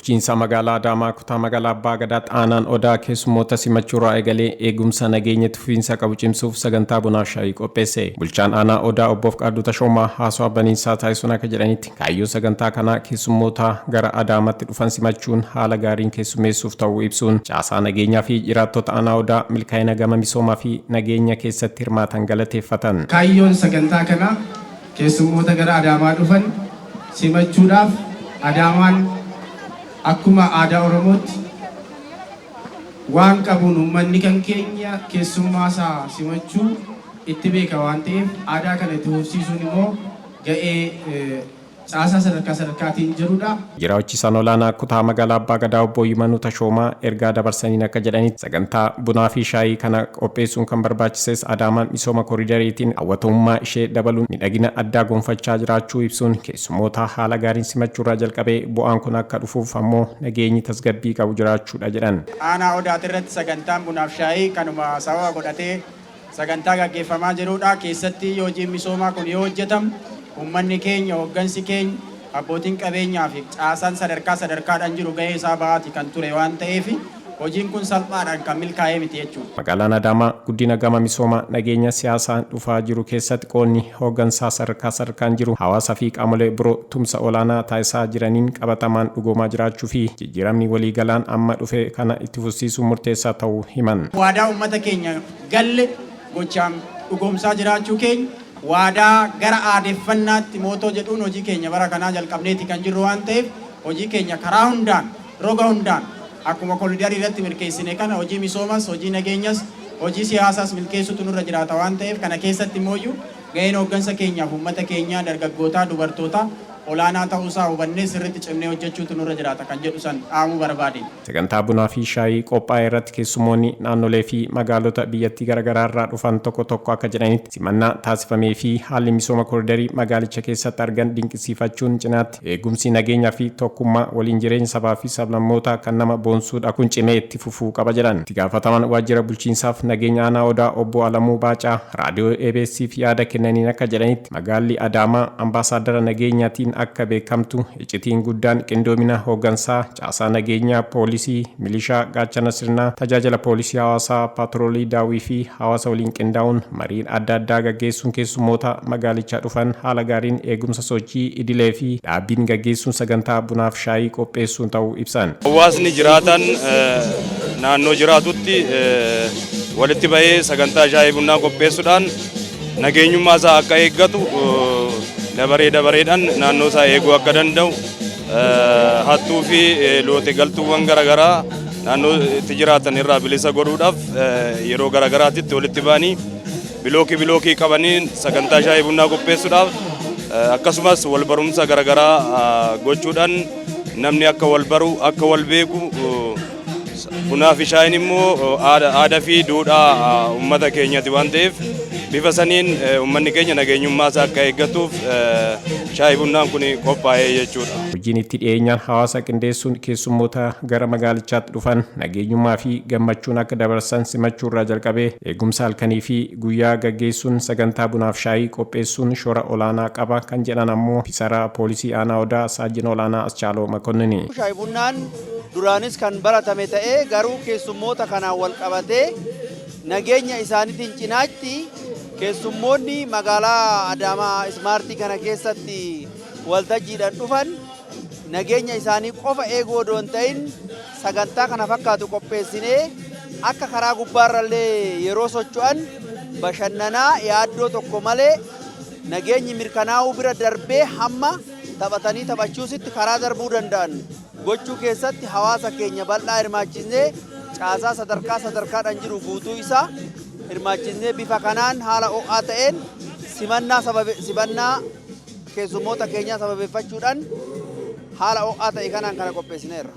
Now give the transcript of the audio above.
Bulchiinsa magaalaa Adaamaa kutaa magaalaa Abbaa Gadaatti aanaan Odaa keessummoota simachuurraa eegalee eegumsa nageenya itti fufiinsa qabu cimsuuf sagantaa bunaaf shaayii qopheesse. Bulchaan aanaa Odaa obbo Afqaaduu Tashoomaa haasawaa baniinsaa taasisuun akka jedhanitti kaayyoon sagantaa kanaa keessummoota gara Adaamaatti dhufan simachuun haala gaariin keessummeessuuf ta'uu ibsuun caasaa nageenyaa fi jiraattota aanaa Odaa milkaa'ina gama misoomaa fi nageenya keessatti hirmaatan galateeffatan. Kaayyoon sagantaa kanaa keessummoota gara Adaamaa dhufan simachuudhaaf Adaamaan akkuma aadaa Oromootti waan qabuun uummanni kan keenya keessummaa isaa simachuu itti beeka waan ta'eef aadaa kana itti fufsiisuun immoo ga'ee caasaa sadarkaa sadarkaatiin jirudha. Jiraachisaan olaanaa kutaa magaalaa Abbaa Gadaa obbo Yimanuu Tashoomaa ergaa dabarsaniin akka jedhanitti sagantaa bunaa fi shaayii kana qopheessuun kan barbaachises Adaamaan misooma kooriidariitiin hawwatamummaa ishee dabaluun miidhagina addaa gonfachaa jiraachuu ibsuun keessummoota haala gaariin simachuurraa jalqabee bu'aan kun akka dhufuuf ammoo nageenyi tasgabbii qabu jiraachuudha jedhan. Aanaa Odaati irratti sagantaan bunaaf shaayii kanuma sababa godhatee sagantaa gaggeeffamaa jirudha. Keessatti hojiin misoomaa kun yoo hojjetamu uummanni keenya, hooggansi keenya, abbootiin qabeenyaa fi caasaan sadarkaa sadarkaadhaan jiru gahee isaa bahaati kan ture waan ta'eef hojiin kun salphaadhaan kan milkaa'ee miti jechuudha. Magaalaan Adaamaa guddina gama misooma nageenya siyaasaan dhufaa jiru keessatti qoodni hooggansaa sadarkaa sadarkaan jiru hawaasa fi qaamolee biroo tumsa olaanaa taasisaa jiraniin qabatamaan dhugoomaa jiraachuu fi jijjiiramni waliigalaan amma dhufe kana itti fufsiisuun murteessaa ta'uu himan. Waadaa uummata keenya galle gochaan dhugoomsaa jiraachuu keenya waadaa gara aadeffannaatti mootoo jedhuun hojii keenya bara kanaa jalqabneeti kan jirru waan ta'eef hojii keenya karaa hundaan roga hundaan akkuma koriidarii irratti milkeessine kana hojii misoomas hojii nageenyas hojii siyaasaas milkeessutu nurra jiraata waan ta'eef kana keessatti immoo gaheen hooggansa keenyaaf uummata keenyaa dargaggootaa dubartootaa olaanaa ta'uusaa hubannee sirriitti cimnee hojjechuutu nurra jiraata kan jedhu san dhaamuu barbaade. Sagantaa bunaa fi shaayii qophaa'e irratti keessummoonni naannolee fi magaalota biyyattii garaagaraa irraa dhufan tokko tokko akka jedhanitti simannaa taasifamee fi haalli misooma kooriidarii magaalicha keessatti argan dinqisiifachuun cinaatti eegumsi nageenyaa fi tokkummaa waliin jireenya sabaa fi sablammootaa kan nama boonsuudha kun cimee itti fufuu qaba jedhan. Itti gaafataman waajjira bulchiinsaaf nageenya aanaa Odaa obbo Alamuu Baacaa raadiyoo EBS'f yaada kennaniin akka jedhanitti magaalli Adaamaa ambaasaaddara nageenyaatiin akka beekamtu iccitiin guddaan qindoomina hooggansaa caasaa nageenyaa poolisii milishaa gaachana sirnaa tajaajila poolisii hawaasaa paatroolii daawwii fi hawaasa waliin qindaa'uun mariin adda addaa gaggeessuun keessummoota magaalichaa dhufan haala gaariin eegumsa sochii idilee fi dhaabbiin gaggeessuun sagantaa bunaaf shaayii qopheessuun ta'uu ibsan. Hawaasni jiraatan naannoo jiraatutti walitti bahee sagantaa shaayii bunaa qopheessuudhaan nageenyummaa isaa akka eeggatu dabaree dabareedhaan naannoo isaa eeguu akka danda'u hattuu fi loote galtuuwwan garaagaraa naannoo itti jiraatan irraa bilisa godhuudhaaf yeroo garaagaraatitti walitti ba'anii bilookii bilookii qabanii sagantaa shaayii bunaa qopheessuudhaaf akkasumas wal barumsa garaagaraa gochuudhaan namni akka wal baru akka wal beeku bunaa fi shaayiin immoo aadaa fi duudhaa uummata keenyaati waan ta'eef bifa saniin uummanni keenya nageenyummaa isaa akka eeggatuuf shaayii bunaan kun qophaa'ee jechuudha. Hojiin itti dhiyeenyaan hawaasa qindeessuun keessummoota gara magaalichaatti dhufan nageenyummaa fi gammachuun akka dabarsan simachuurraa jalqabee eegumsa halkanii fi guyyaa gaggeessuun sagantaa bunaaf shaayii qopheessuun shoora olaanaa qaba kan jedhan ammoo ofiisara poolisii aanaa Odaa saajin olaanaa Aschaaloo Makonnini. Shaayii bunaan duraanis kan baratame ta'ee garuu keessummoota kanaan wal qabatee nageenya isaaniitiin cinaatti keessummoonni magaalaa Adaamaa ismaartii kana keessatti waltajjiidhaan dhufan nageenya isaanii qofa eeguu odoo hin ta'in sagantaa kana fakkaatu qopheessinee akka karaa gubbaarrallee yeroo socho'an bashannanaa yaaddoo tokko malee nageenyi mirkanaa'uu bira darbee hamma taphatanii taphachuusitti karaa darbuu danda'an gochuu keessatti hawaasa keenya bal'aa hirmaachisnee caasaa sadarkaa sadarkaadhaan jiru guutuu isaa hirmaachisnee bifa kanaan haala ho'aa ta'een simannaa keessummoota keenyaa sababeeffachuudhaan haala ho'aa ta'e kanaan kana qopheessineerra.